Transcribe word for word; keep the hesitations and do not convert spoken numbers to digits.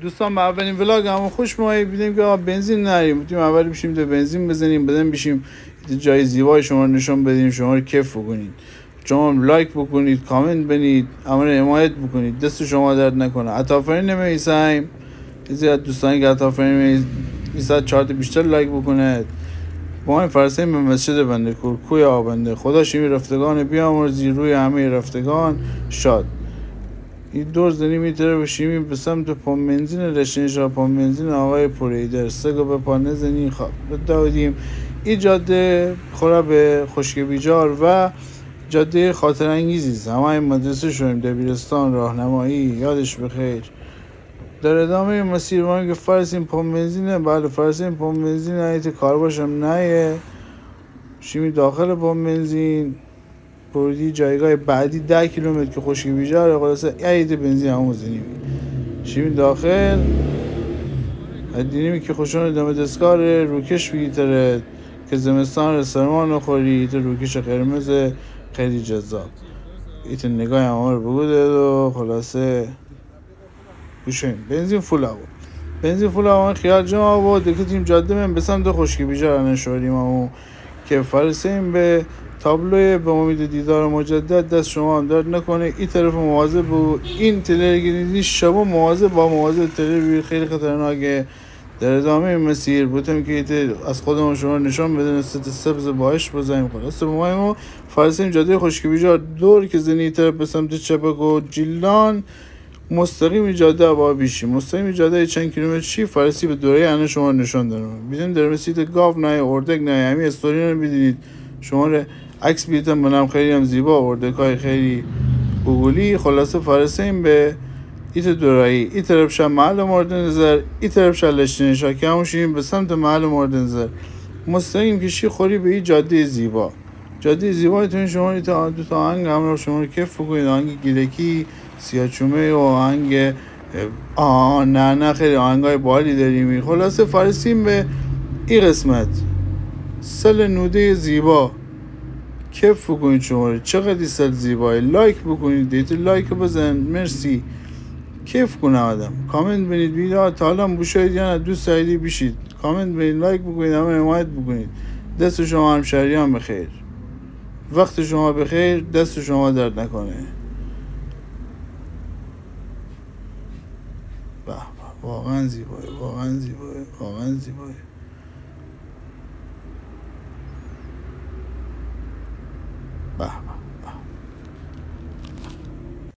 دوستان، به اولین ولاگ همه خوش اومدید. بیدیم که آقا بنزین ناریم، بودیم اول بیشیم ده بنزین بزنیم، بعدم بیشیم ایته جای زیبای شمره نشان بدیم، شمره کیف بکنید. شمره لایک بکنید، کامنت بنید، همره حمایت بکنید. دست شما درد نکنه. عطا آفرین می ایسایم. ایزی از دوستانی که عطا آفرین می ایسا چارت بیشتر لایک بکنید. با این فرسه‌ایم به مسجد بنده کور، کوی آبنده. خدا شیمی رفتگان بیامرزی، روی همهٔ رفتگان شاد. ای دور زنیم ای طرف، شیمی به سمت پمپ بنزین لشت‌نشا، پمپ بنزین آقای پوریدر. سگو به پا نزنی، خواب داودیم. ای جاده خوره به خشک بیجار و جادهٔ خاطرانگیزی است. همهٔ مدرسه شویم، دبیرستان، راهنمایی، یادش بخیر. در ادامهٔ مسیر ما که فرسیم پمپ بنزینه، بله، فرسیم پمپ بنزینه، ایته کارباشم نایه. شیمی داخل پمپ بنزین. بردی جایگاه بعدی ده کیلومتر که خشک بیجاره، خلاصه ایته بنزین همو زنیمی. شیمی داخل. ادینیمی که خوشان دم دستگاه روکش بگیتره که زمستان ره سرما نخوری، ایته روکش قرمز خیلی جذاب. ایته نگاه همه رو بگوده و خلاصه گوشیم. بنزین فول آبو. بنزین فول آبو، خیال جمع آبو، دکتیم جاده من به سمت خشک بیجار انه شوریم همو که فرسیم به تابلوی به امید دیدار مجدد. دست شما هم درد نکنه. ای طرف مواظب بو. این تلر که دیدی شبا مواظب با، مواظب تلر بی، خیلی خطرناکه. در ادامهٔ مسیر بوتم که ایته از خودمون شما نشان بدن، ست سبز باهش بزنیم. خلاصه با ما فرسیم جادهٔ خشک بیجار دور که زنی طرف به سمت چپک و جیلان مستقیم جاده با بیشی. مستقیم جاده چند کیلومتر شی، فرسی به دوره‌ای انه شما نشان دارم. بیدین در مسیت گاو نایه، اردک نایه، همی استوریان بیدینید. شمره عکس بیتم بنم، خیلی هم زیبا، اردکای خیلی گوگلی. خلاصه فرسیم به ایته دورایی، ای طرف شه محل مورد نظر، ای طرف شه لشت‌نشا که همو شیم به سمت محل مورد نظر. مستقیم که شی خوری به ای جادهٔ زیبا. جادهٔ زیبا ایته شما ایته دو تا آهنگ همراه شما رو کیف بکنید، آهنگ گیلکی، سیاچومه و آهنگ، آه، نه، نه، خیلی آهنگای باحالی داریمی. خلاصه فرسیم به ای قسمت. سال نوده زیبا. کیف بکنید شمره. چقدر ای سال زیبایه. لایک بکنید. ایته لایک بزن. مرسی. کیف کنه آدم. کامنت بنید. بیدین تا حالا بوشویید یا نه، دوست داریدی بیشید. کامنت بنید، لایک بکنید، همه حمایت بکنید. دست شما همشهریان بخیر. وقت شما بخیر، دست شما درد نکنه. به به، واقعاً زیبایه، واقعاً زیبایه، واقعاً زیبایه.